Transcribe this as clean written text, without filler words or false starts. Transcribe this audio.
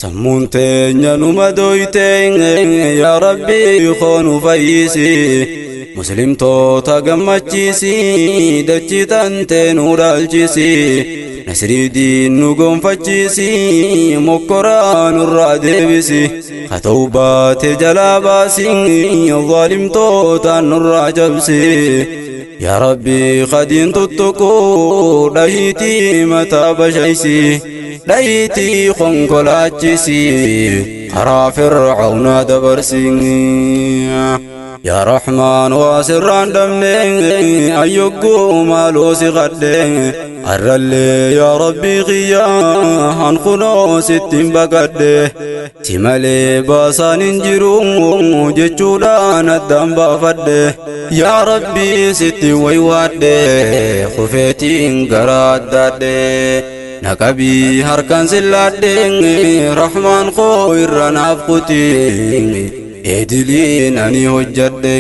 Sammuun teenya numa doyte, yaa Rabbii koo nu fayyisi, muslimtoota gammachiisi, dachii tantee nu dhaalchisi, nasrii diin nu gonfachiisi, mokkoraa nurraa deebisi, haa ta'u baate jalaa baasi, zaalimtootaan nurraa cabsi. Yaa Rabbii, qadiin tuttuquu dhahiitii mataa bashaysi, dhahiitii konkolaachisi, karaa Fircaunaa dabarsi. Yaa Rahmaan, waa sirraan dhabne, ayyogguu maaloo si qadhe, arrallee yaa Rabbii kiyya hankunoo sittiin baqadhe, si malee baasaan hin jiru jechuudhaan addaan baafadhe. Yaa Rabbii, sitti waywaadhe, kufeetiin gara addaadhe, naqabii harkaan sillaadhe, Rahmaan koo irra naaf kuti eediliin ani hojjadhe.